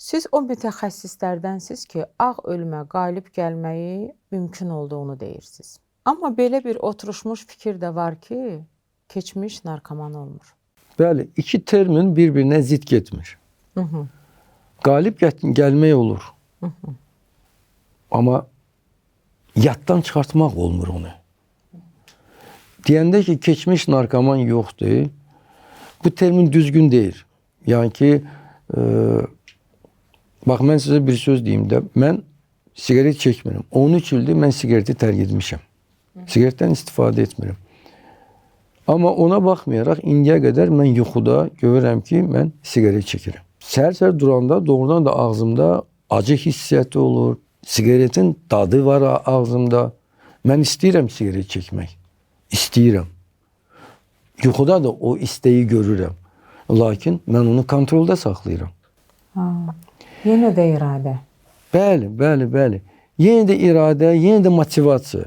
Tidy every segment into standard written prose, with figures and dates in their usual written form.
Siz o mütəxəssislərdənsiniz ki, ağ ölümə qalib gəlməyi mümkün olduğunu deyirsiniz. Amma belə bir oturuşmuş fikir də var ki, keçmiş narkoman olmur. Bəli, iki termin bir-birinə zidd getmir. Qalib gəlmək olur. Amma yaddan çıxartmaq olmur onu. Deyəndə ki, keçmiş narkoman yoxdur, bu termin düzgün deyil. Yəni ki, bax mən sizə bir söz deyim də, mən siqaret çəkmirəm. 13 ildir mən siqareti tərk etmişəm. Siqaretdən istifadə etmirəm. Amma ona baxmayaraq indiyə qədər mən yuxuda görürəm ki, mən siqaret çəkirəm. Səhər-səhər duranda doğrudan da ağzımda acı hissiyyatı olur. Siqaretin dadı var ağzımda. Mən istəyirəm siqaret çəkmək. İstəyirəm. Yuxuda da o istəyi görürəm. Lakin mən onu kontrolda saxlayıram. Ha, yenə də iradə. Bəli, bəli, bəli. Yenə də iradə, yenə də motivasiya.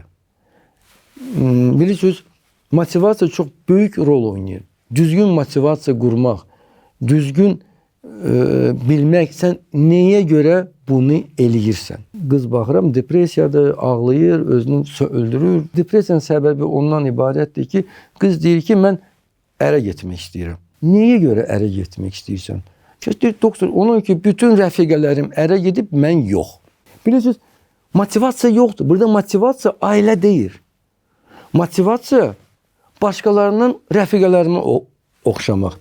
Bilirsiniz, motivasiya çox böyük rol oynayır. Düzgün motivasiya qurmaq, düzgün bilmək sən nəyə görə bunu eləyirsən. Qız baxıram depressiyada ağlayır, özünü öldürür. Depressiyanın səbəbi ondan ibarətdir ki, qız deyir ki, mən ərə getmək istəyirəm. Nəyə görə ərə getmək istəyirsən? Deyir, doktor, onun ki, bütün rəfiqələrim ərə gedib, mən yox. Bilirsiniz, motivasiya yoxdur. Burada motivasiya ailə deyil. Motivasiya başqalarının rəfiqələrinə oxşamaq.